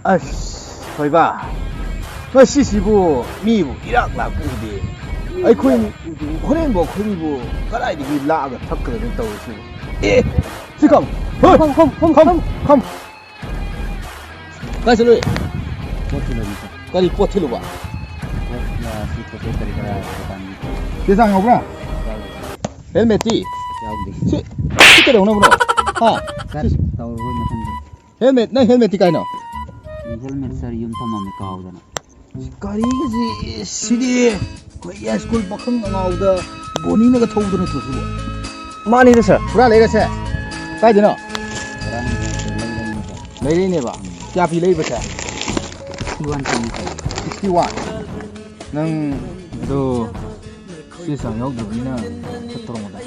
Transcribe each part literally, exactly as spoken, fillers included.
ꯑꯁ, ꯊꯣꯏꯕ, ꯉꯁꯤꯁꯤꯕꯨ ꯃꯤꯕꯨ ꯏꯔꯥꯛ ꯂꯥꯛꯄ ꯎꯗꯦ꯫ ꯑꯩꯈꯣꯏ ꯍꯣꯔꯦꯟꯕꯨ ꯑꯩꯈꯣꯏꯅꯤꯕꯨ ꯀꯗꯥꯏꯗꯒꯤ ꯂꯥꯛꯑꯒ ꯊꯛꯀꯗꯕꯅꯣ ꯇꯧꯔꯤꯁꯤꯕꯨ? ꯑꯦ, ꯁꯤ ꯈꯝ꯫ ꯍꯣꯏ, ꯈꯝ, ꯈꯝ, ꯈꯝ, ꯈꯝ, ꯈꯝ꯫ ꯈꯝ꯫ ꯀꯥꯏ ꯆꯠꯂꯨꯏ? ꯄꯣꯠ ꯊꯤꯜꯂꯨꯕꯅꯤ, ꯁꯥꯔ꯫ ꯀꯔꯤ ꯄꯣꯠ ꯊꯤꯜꯂꯨꯕ? ꯄꯣꯠ, ꯑ, ꯁꯤ ꯄꯣꯠ ꯆꯩ ꯀꯔꯤ ꯀꯔꯥ ꯗꯨꯀꯥꯟꯒꯤ꯫ ꯆꯦ ꯆꯥꯡ ꯌꯥꯎꯕ꯭ꯔꯥ? ꯌꯥꯎꯗꯦ꯫ ꯍꯦꯜꯃꯦꯠꯇꯤ? ꯌꯥꯎꯗꯦ꯫ ꯁꯤ, ꯁꯤ ꯀꯩꯗꯧꯅꯕꯅꯣ? ꯍꯥ? ꯁꯥꯔ, ꯁꯤ ꯇꯧꯔꯔꯣꯏ ꯃꯊꯪꯗ꯫ ꯍꯦꯜꯃꯦꯠ, ꯅꯪ ꯍꯦꯜꯃꯦꯠꯇꯤ ꯀꯥꯏꯅꯣ? ꯍꯦꯜꯃꯦꯠ, ꯁꯥꯔ, ꯌꯨꯝ ꯊꯝꯃꯝꯃꯦ ꯀꯥꯎꯗꯅ꯫ ꯒꯥꯔꯤꯒꯁꯤ ꯁꯤꯗꯤ ꯑꯩꯈꯣꯏ ꯌꯥꯏꯁ꯭ꯀꯨꯜ ꯄꯥꯈꯪ ꯑꯉꯥꯎꯗ ꯕꯣꯅꯤꯅꯒ ꯊꯧꯕꯗꯣ ꯅꯠꯇ꯭ꯔꯣ ꯁꯤꯕꯣ? ꯃꯥꯅꯤꯗ, ꯁꯥꯔ꯫ ꯄꯨꯔꯥ ꯂꯩꯔꯁꯦ꯫ ꯀꯥꯏꯗꯅꯣ? ꯂꯩꯔꯛꯏꯅꯦꯕ꯫ ꯀꯌꯥ ꯄꯤ ꯂꯩꯕꯁꯦ? ꯁꯤꯛꯁꯇꯤ ꯋꯥꯟ ꯄꯤꯅꯤ, ꯁꯥꯔ꯫ Sixty one. ꯅꯪ ꯑꯗꯨ ꯆꯦ ꯆꯥꯡ ꯌꯥꯎꯗ꯭ꯔꯕꯅꯤꯅ ꯆꯠꯇ꯭ꯔꯣ ꯃꯗꯥ?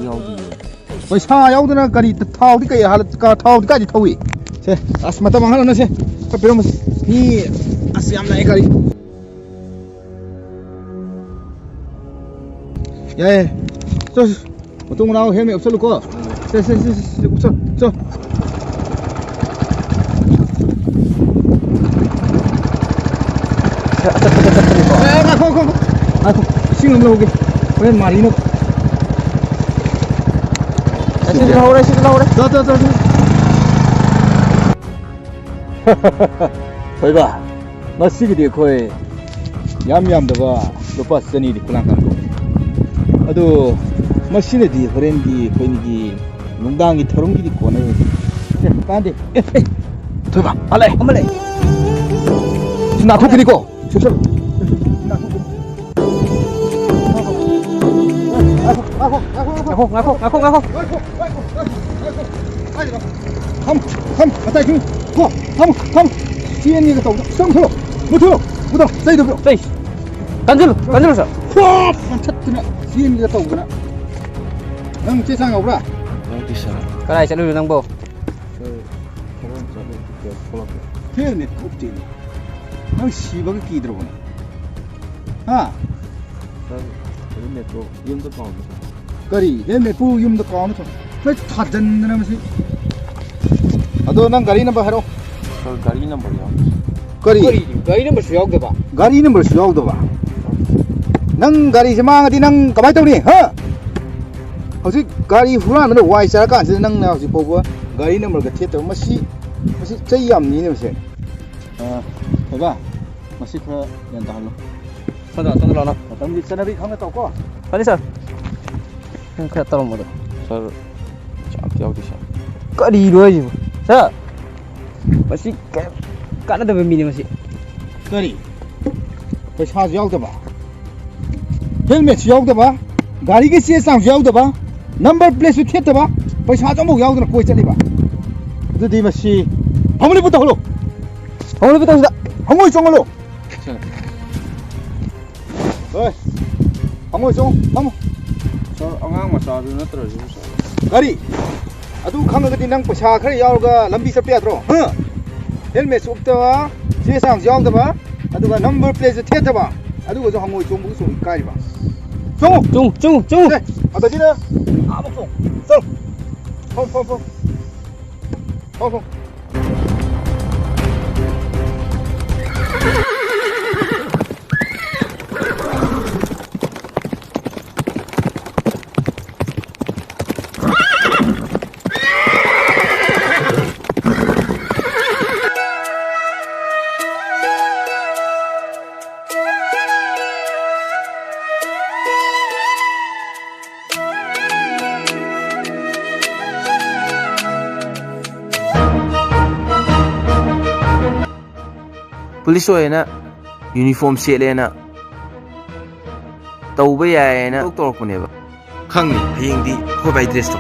ꯌꯥꯎꯗꯤꯌꯦ꯫ ꯄꯩꯁꯥ ꯌꯥꯎꯗꯅ ꯀꯔꯤ ꯊꯥꯎꯗꯤ ꯀꯩ ꯍꯥꯜꯂ-, ꯀ-, ꯊꯥꯎꯗꯤ ꯀꯥꯏꯗꯤ ꯊꯧꯏ? ꯁꯦ, ꯑꯁ, ꯃꯇꯝ ꯃꯥꯡꯍꯜꯂꯅꯨꯁꯦ꯫ ꯈꯔ ꯄꯤꯔꯝꯃꯨꯁꯦ꯫ ꯃꯤ, ꯑꯁ, ꯌꯥꯝ ꯂꯥꯛꯑꯦ ꯒꯥꯔꯤ꯫ ꯌꯥꯏꯌꯦ꯫ ꯆꯣ, ꯆꯣ꯫ ꯃꯇꯨꯡ ꯃꯅꯥꯎ ꯍꯦꯜꯃꯦꯠ ꯎꯞꯁꯜꯂꯨꯀꯣ꯫ ꯁꯦ, ꯁꯦ, ꯁꯦ, ꯁꯦ, ꯎꯞꯁꯜ-, ꯆꯣ꯫ ꯑꯦ, ꯑꯦ, ꯉꯥꯏꯈꯣ, ꯉꯥꯏꯈꯣ, ꯉꯥꯏꯈꯣ꯫ ꯏꯁꯤꯡ ꯑꯃ ꯂꯧꯒꯦ꯫ ꯍꯣꯔꯦꯟ ꯃꯥꯔꯤꯅ꯫ ꯑꯦ, ꯁꯤꯗꯤ ꯂꯧꯍꯧꯔꯦ, ꯁꯤꯗꯤ ꯂꯧꯍꯧꯔꯦ꯫ ꯆꯣ, ꯆꯣ, ꯆꯣ, ꯆꯣ꯫ ꯊꯣꯏꯕ, ꯉꯁꯤꯒꯤꯗꯤ ꯑꯩꯈꯣꯏ ꯌꯥꯝ ꯌꯥꯝꯗꯕ ꯂꯨꯄꯥ ꯆꯅꯤꯗꯤ ꯈꯨꯂꯥꯡ ꯀꯥꯡꯕꯨ꯫ ꯑꯗꯣ ꯃꯁꯤꯅꯗꯤ ꯍꯣꯔꯦꯟꯒꯤ ꯑꯩꯈꯣꯏꯒꯤ ꯅꯨꯡꯗꯥꯡꯒꯤ ꯊꯧꯔꯝꯒꯤꯗꯤ ꯀꯣꯟꯅꯔꯣꯏ꯫ ꯑꯦ, ꯀꯥꯟꯗꯦ꯫ ꯑꯦ, ꯑꯦ, ꯊꯣꯏꯕ, ꯑꯃ ꯂꯩ, ꯑꯃ ꯂꯩ꯫ ꯁꯤ ꯅꯥꯊꯣꯛꯈꯤꯅꯤꯀꯣ? ꯁꯦ, ꯁꯦ꯫ ꯉꯥꯏꯈꯣ, ꯉꯥꯏꯈꯣ, ꯉꯥꯏꯈꯣ, ꯉꯥꯏꯈꯣ꯫ ꯐꯝ, ꯐꯝ, ꯃꯇꯥꯏ ꯈꯤꯡꯉꯨ꯫ ꯀꯣ, ꯐꯝ, ꯐꯝ꯫ ꯆꯦꯟꯒꯦꯒ ꯇꯧꯗꯅ꯫ ꯁꯨꯝ ꯊꯣꯛꯂꯛꯑꯣ꯫ ꯃꯨꯊꯣꯛꯑꯣ, ꯃꯨꯊꯣꯛꯑꯣ꯫ ꯆꯩꯗꯕ꯭ꯔꯣ? ꯆꯩ꯫ ꯀꯟꯖꯜꯂꯨ, ꯀꯟꯖꯜꯂꯨ, ꯁꯥꯔ꯫ ꯀꯣ, ꯀꯟꯊꯠꯇꯅ ꯆꯦꯟꯒꯦꯒ ꯇꯧꯗꯅ꯫ ꯅꯪ ꯆꯦ ꯆꯥꯡ ꯌꯥꯎꯕ꯭ꯔꯥ? ꯌꯥꯎꯗꯦ, ꯁꯥꯔ꯫ ꯀꯗꯥꯏ ꯆꯠꯂꯨꯏꯅꯣ ꯅꯪꯕꯣ? ꯁꯥꯔ, ꯊꯕꯛ ꯑꯃ ꯆꯠꯂꯨꯏ, ꯊꯣꯛꯂꯛꯀꯦ꯫ ꯍꯦꯜꯃꯦꯠ ꯀꯨꯞꯇꯦꯅꯦ꯫ ꯅꯪ ꯁꯤꯕꯒ ꯀꯤꯗ꯭ꯔꯕꯣ ꯅꯪ? ꯍꯥ? ꯁꯥꯔ, ꯍꯦꯜꯃꯦꯠꯇꯣ ꯌꯨꯝꯗ ꯀꯥꯎꯔꯝꯃꯦ, ꯁꯥꯔ꯫ ꯀꯔꯤ? ꯍꯦꯜꯃꯦꯠꯄꯨ ꯌꯨꯝꯗ ꯀꯥꯎꯔꯝꯃꯦ, ꯁꯥꯔ? ꯅꯣꯏ ꯊꯥꯖꯟꯗꯅ ꯃꯁꯤ꯫ ꯑꯗꯣ ꯅꯪ ꯒꯥꯔꯤ ꯅꯝꯕꯔ ꯍꯥꯏꯔꯛꯑꯣ꯫ ꯒꯥꯔꯤ ꯅꯝꯕꯔ ꯌꯥꯎꯗꯦ꯫ ꯀꯔꯤ? ꯀꯔꯤ? ꯒꯥꯔꯤ ꯅꯝꯕꯔꯁꯨ ꯌꯥꯎꯗꯕ? ꯒꯥꯔꯤ ꯅꯝꯕꯔꯁꯨ ꯌꯥꯎꯗꯕ? ꯅꯪ ꯒꯥꯔꯤꯁꯦ ꯃꯥꯡꯉꯗꯤ ꯅꯪ ꯀꯃꯥꯏꯅ ꯇꯧꯅꯤ, ꯍꯥ? ꯍꯧꯖꯤꯛ ꯒꯥꯔꯤ ꯍꯨꯔꯥꯟꯕꯅ ꯋꯥꯏ ꯆꯥꯔꯀꯥꯟꯁꯤꯗ ꯅꯪꯅ ꯍꯧꯖꯤꯛ ꯐꯥꯎꯕ ꯒꯥꯔꯤ ꯅꯝꯕꯔꯒ ꯊꯦꯠꯇꯕ, ꯃꯁꯤ, ꯃꯁꯤ ꯆꯩ ꯌꯥꯝ ꯅꯤꯅꯦ ꯃꯁꯦ꯫ ꯑ, ꯀꯩꯕꯥ? ꯃꯁꯤ ꯈꯔ ꯒ꯭ꯌꯥꯟ ꯇꯥꯍꯜꯂꯣ꯫ ꯁꯣꯝꯗ, ꯁꯣꯝꯗ ꯂꯥꯎꯅ꯫ ꯃꯇꯝꯒꯤ ꯆꯠꯅꯕꯤ ꯈꯪꯅ ꯇꯧꯀꯣ꯫ ꯐꯅꯤ, ꯁꯥꯔ꯫ ꯅꯪ ꯈꯔ ꯇꯧꯔꯝꯕꯗꯣ꯫ ꯁꯥꯔ, ꯄꯩꯁꯥ ꯑꯝꯇ ꯌꯥꯎꯗꯦ, ꯁꯥꯔ꯫ ꯀꯔꯤꯅꯣ ꯍꯥꯏꯁꯤꯕꯣ? ꯁꯥꯔ, ꯃꯁꯤ ꯀꯩꯝ ꯀꯥꯟꯅꯗꯕ ꯃꯤꯅꯤ ꯃꯁꯤ꯫ ꯀꯔꯤ? ꯄꯩꯁꯥꯁꯨ ꯌꯥꯎꯗꯕ, ꯍꯦꯜꯃꯦꯠꯁꯨ ꯌꯥꯎꯗꯕ, ꯒꯥꯔꯤꯒꯤ ꯆꯦ ꯆꯥꯡꯁꯨ ꯌꯥꯎꯗꯕ, ꯅꯝꯕꯔ ꯄ꯭ꯂꯦꯠꯁꯨ ꯊꯦꯠꯇꯕ, ꯄꯩꯁꯥꯁꯨ ꯑꯃꯐꯥꯎ ꯌꯥꯎꯗꯅ ꯀꯣꯏ ꯆꯠꯂꯤꯕ꯫ ꯑꯗꯨꯗꯤ ꯃꯁꯤ ꯍꯪꯉꯣꯏ ꯂꯨꯄꯥ ꯇꯧꯍꯜꯂꯣ꯫ ꯍꯪꯉꯣꯏ ꯂꯨꯄꯥ ꯇꯧꯁꯤꯗ꯫ ꯍꯪꯉꯣꯏ ꯆꯣꯡꯍꯜꯂꯣ꯫ ꯍꯣꯏ꯫ ꯐꯝꯃꯣ, ꯆꯪꯉꯣ, ꯐꯝꯃꯣ꯫ ꯁꯥꯔ, ꯑꯉꯥꯡ ꯃꯆꯥꯗꯨ ꯅꯠꯇ꯭ꯔꯣ ꯁꯤꯕꯨ, ꯁꯥꯔ? ꯀꯔꯤ? ꯑꯗꯨ ꯈꯪꯉꯒꯗꯤ ꯅꯪ ꯄꯩꯁꯥ ꯈꯔ ꯌꯥꯎꯔꯒ ꯂꯝꯕꯤ ꯆꯠꯄ ꯌꯥꯗ꯭ꯔꯣ? ꯍꯥ? ꯍꯦꯜꯃꯦꯠꯁꯨ ꯎꯞꯇꯕ, ꯆꯦ ꯆꯥꯡꯁꯨ ꯌꯥꯎꯗꯕ, ꯑꯗꯨꯒ ꯅꯝꯕꯔ ꯄ꯭ꯂꯦꯠꯁꯨ ꯊꯦꯠꯇꯕ, ꯑꯗꯨꯒꯁꯨ ꯍꯪꯉꯣꯏ ꯆꯣꯡꯕꯒꯤ ꯆꯣꯡ ꯏꯀꯥꯏꯔꯤꯕ꯫ ꯆꯣꯡꯉꯨ! ꯆꯣꯡꯉꯨ, ꯆꯣꯡꯉꯨ, ꯆꯣꯡꯉꯨ! ꯑꯦ, ꯑꯗꯒꯤꯅ ꯑꯥꯕꯨꯛ ꯆꯣꯡꯉꯨ! ꯆꯠꯂꯣ! ꯐꯝ, ꯐꯝ, ꯐꯝ꯫ ꯐꯝ, ꯐꯝ꯫ ꯄꯨꯂꯤꯁ ꯑꯣꯏꯌꯦꯅ, ꯌꯨꯅꯤꯐꯣꯔꯝ ꯁꯦꯠꯂꯦꯅ, ꯇꯧꯕ ꯌꯥꯏꯌꯦꯅ ꯇꯧꯔꯛꯄꯅꯦꯕ꯫ ꯈꯪꯅꯤ, ꯍꯌꯦꯡꯗꯤ ꯑꯩꯈꯣꯏ ꯕꯥꯏ ꯗ꯭ꯔꯦꯁꯇꯣ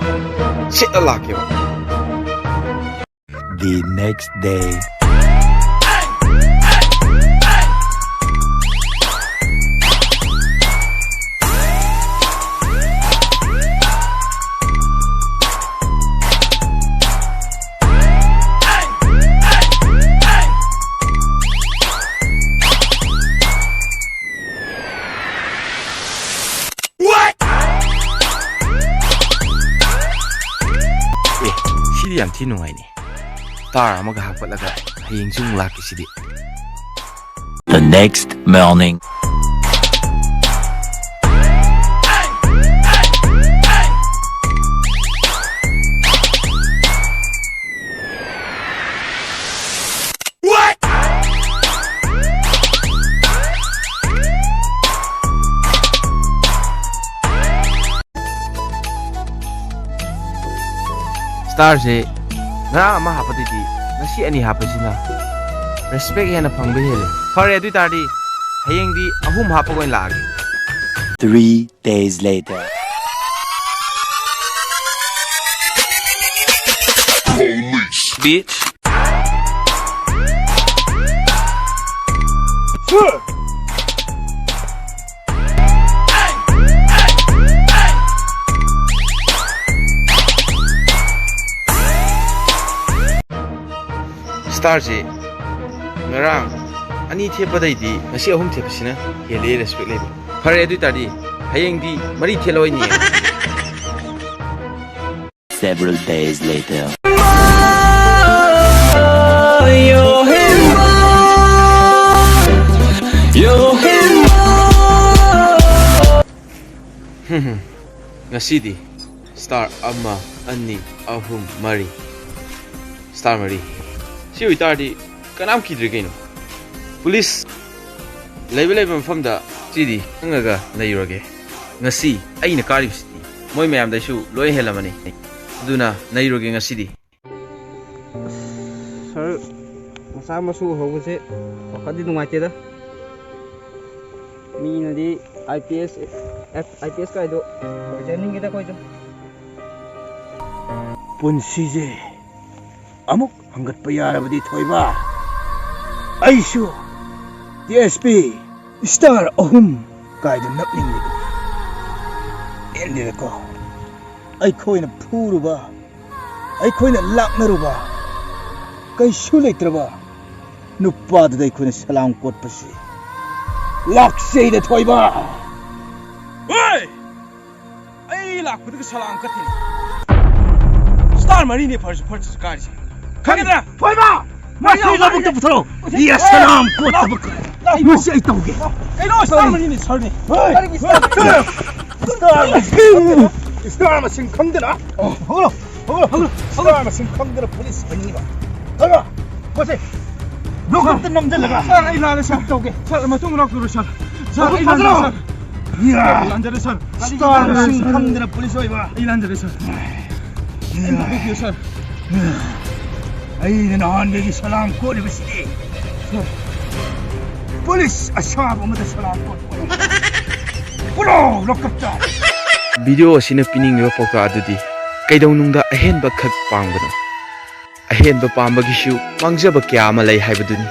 ꯁꯦꯠꯂ ꯂꯥꯛꯀꯦꯕ꯫ The next day. ꯑꯦ, ꯁꯤꯗꯤ ꯌꯥꯝ ꯊꯤ ꯅꯨꯡꯉꯥꯏꯅꯦ꯫ ꯇꯥꯔ ꯑꯃꯒ ꯍꯥꯞꯀꯠꯂꯒ ꯍꯌꯦꯡꯁꯨ ꯑꯃꯨꯛ ꯂꯥꯛꯀꯦ ꯁꯤꯗꯤ꯫ The next morning. ꯁ꯭ꯇꯥꯔꯁꯦ ꯉꯔꯥꯡ ꯑꯃ ꯍꯥꯞꯄꯗꯩꯗꯤ ꯉꯁꯤ ꯑꯅꯤ ꯍꯥꯞꯄꯁꯤꯅ ꯔꯦꯁꯄꯦꯛ ꯍꯦꯟꯅ ꯐꯪꯕ ꯍꯦꯜꯂꯦ꯫ ꯐꯔꯦ, ꯑꯗꯨ ꯑꯣꯏ ꯇꯥꯔꯗꯤ ꯍꯌꯦꯡꯗꯤ ꯑꯍꯨꯝ ꯍꯥꯞꯄꯒ ꯑꯣꯏꯅ ꯂꯥꯛꯑꯒꯦ꯫ Three days later. Bitch. ꯁ꯭ꯇꯥꯔꯁꯤ ꯉꯔꯥꯡ ꯑꯅꯤ ꯊꯦꯠꯄꯗꯩꯗꯤ ꯉꯁꯤ ꯑꯍꯨꯝ ꯊꯦꯠꯄꯁꯤꯅ ꯍꯦꯜꯂꯦ ꯔꯦꯁꯄꯦꯛ ꯂꯩꯕ꯫ ꯐꯔꯦ, ꯑꯗꯨ ꯑꯣꯏ ꯇꯥꯔꯗꯤ ꯍꯌꯦꯡꯗꯤ ꯃꯔꯤ ꯊꯦꯠꯂꯣꯏꯅꯦ꯫ Several days later. ꯉꯁꯤꯗꯤ ꯁ꯭ꯇꯥꯔ ꯑꯃ, ꯑꯅꯤ, ꯑꯍꯨꯝ, ꯃꯔꯤ꯫ ꯁ꯭ꯇꯥꯔ ꯃꯔꯤ꯫ ꯁꯤ ꯑꯣꯏꯇꯥꯔꯗꯤ ꯀꯅꯥꯝ ꯀꯤꯗ꯭ꯔꯦ ꯀꯩꯅꯣ꯫ ꯄꯨꯂꯤꯁ ꯂꯩꯕ ꯂꯩꯕ ꯃꯐꯝꯗ ꯁꯤꯗꯤ ꯆꯪꯉꯒ ꯅꯩꯔꯨꯔꯒꯦ꯫ ꯉꯁꯤ ꯑꯩꯅ ꯀꯥꯔꯤꯕꯁꯤꯗꯤ ꯃꯣꯏ ꯃꯌꯥꯝꯗꯩꯁꯨ ꯂꯣꯏ ꯍꯦꯜꯂꯝꯃꯅꯤ꯫ ꯑꯗꯨꯅ ꯅꯩꯔꯨꯔꯒꯦ ꯉꯁꯤꯗꯤ꯫ ꯁꯥꯔ, ꯃꯆꯥ ꯃꯁꯨ ꯎꯍꯧꯕꯁꯦ ꯋꯥꯈꯜꯗꯤ ꯅꯨꯡꯉꯥꯏꯇꯦꯗ꯫ ꯃꯤꯅꯗꯤ I P S, I P S ꯀꯥꯏꯗꯣ ꯑꯣꯏꯖꯅꯤꯡꯉꯤꯗ ꯑꯩꯈꯣꯏꯁꯨ꯫ ꯄꯨꯟꯁꯤꯁꯦ ꯑꯃꯨꯛ ꯍꯪꯒꯠꯄ ꯌꯥꯔꯕꯗꯤ ꯊꯣꯏꯕ, ꯑꯩꯁꯨ ꯇꯤ ꯑꯦꯁ ꯄꯤ ꯁ꯭ꯇꯥꯔ ꯑꯍꯨꯝ ꯀꯥꯏꯗ ꯅꯞꯅꯤꯡꯂꯤꯕꯅꯤ꯫ ꯄꯦꯟꯗꯦꯗꯀꯣ, ꯑꯩꯈꯣꯏꯅ ꯐꯨꯔꯨꯕ, ꯑꯩꯈꯣꯏꯅ ꯂꯥꯛꯅꯔꯨꯕ, ꯀꯩꯁꯨ ꯂꯩꯇ꯭ꯔꯕ ꯅꯨꯄꯥꯗꯨꯗ ꯑꯩꯈꯣꯏꯅ ꯁꯂꯥꯝ ꯀꯣꯠꯄꯁꯤ ꯂꯥꯛꯆꯩꯗ ꯊꯣꯏꯕ꯫ ꯍꯣꯏ! ꯑꯩ ꯂꯥꯛꯄꯗꯨꯒꯤ ꯁꯂꯥꯝ ꯀꯠꯇꯤꯅꯤ꯫ ꯁ꯭ꯇꯥꯔ ꯃꯔꯤꯅꯦ ꯐꯔꯁꯨ ꯐꯔꯁꯨ ꯀꯥꯔꯤꯁꯦ꯫ ꯈꯪꯒꯗ꯭ꯔꯥ? ꯊꯣꯏꯕ! ꯃꯁꯤ ꯂꯧꯕꯨꯛꯇ ꯄꯨꯊꯔꯛꯑꯣ꯫ ꯌꯦꯁ, ꯁꯂꯥꯝ ꯀꯣꯠꯇꯕ꯫ ꯃꯁꯤ ꯑꯩ ꯇꯧꯒꯦ꯫ ꯀꯩꯅꯣ, ꯁ꯭ꯇꯥꯔ ꯃꯅꯤꯅꯦ, ꯁꯥꯔꯅꯦ꯫ ꯁ꯭ꯇꯥꯔ ꯃꯁꯤꯡ-, ꯁ꯭ꯇꯥꯔ ꯃꯁꯤꯡ ꯈꯪꯗꯅ꯫ ꯍꯧꯒꯠꯂꯣ, ꯍꯧꯒꯠꯂꯣ, ꯍꯧꯒꯠꯂꯣ꯫ ꯁ꯭ꯇꯥꯔ ꯃꯁꯤꯡ ꯈꯪꯗꯅ ꯄꯨꯂꯤꯁ ꯑꯅꯤꯃ꯫ ꯍꯧꯒꯠꯂꯣ, ꯃꯁꯤ ꯂꯧꯕꯨꯛꯇ ꯅꯝꯖꯜꯂꯒ꯫ ꯁꯥꯔ, ꯑꯩ ꯂꯥꯜꯂꯦ, ꯁꯥꯔ꯫ ꯇꯧꯒꯦ꯫ ꯁꯥꯔ, ꯃꯇꯨꯡ ꯂꯥꯛꯄꯤꯔꯣ, ꯁꯥꯔ꯫ ꯁꯥꯔ, ꯑꯩ ꯂꯥꯜꯂꯦ, ꯁꯥꯔ꯫ ꯌꯥ꯫ ꯑꯩ ꯂꯥꯟꯖꯔꯦ, ꯁꯥꯔ꯫ ꯁ꯭ꯇꯥꯔ ꯃꯁꯤꯡ ꯈꯪꯗꯅ ꯄꯨꯂꯤꯁ ꯑꯣꯏꯕ꯫ ꯑꯩ ꯂꯥꯟꯖꯔꯦ, ꯁꯥꯔ꯫ ꯑꯩ ꯃꯇꯦꯛ ꯄꯤꯌꯨ, ꯁꯥꯔ꯫ ꯑꯩꯅ ꯅꯍꯥꯟꯗꯒꯤ ꯁꯂꯥꯝ ꯀꯣꯠꯂꯤꯕꯁꯤꯗꯤ꯫ ꯄꯨꯂꯤꯁ ꯑꯁꯥꯕ ꯑꯃꯗ ꯁꯂꯥꯝ ꯀꯣꯠꯄ꯫ ꯄꯨꯔꯣ ꯂꯣꯀꯞꯇ꯫ ꯚꯤꯗꯤꯑꯣ ꯑꯁꯤꯅ ꯄꯤꯅꯤꯡꯂꯤꯕ ꯄꯥꯎꯇꯥꯛ ꯑꯗꯨꯗꯤ ꯀꯩꯗꯧꯅꯨꯡꯗ ꯑꯍꯦꯟꯕ ꯈꯛ ꯄꯥꯝꯒꯅꯨ꯫ ꯑꯍꯦꯟꯕ ꯄꯥꯝꯕꯒꯤꯁꯨ ꯃꯥꯡꯖꯕ ꯀꯌꯥ ꯑꯃ ꯂꯩ ꯍꯥꯏꯕꯗꯨꯅꯤ꯫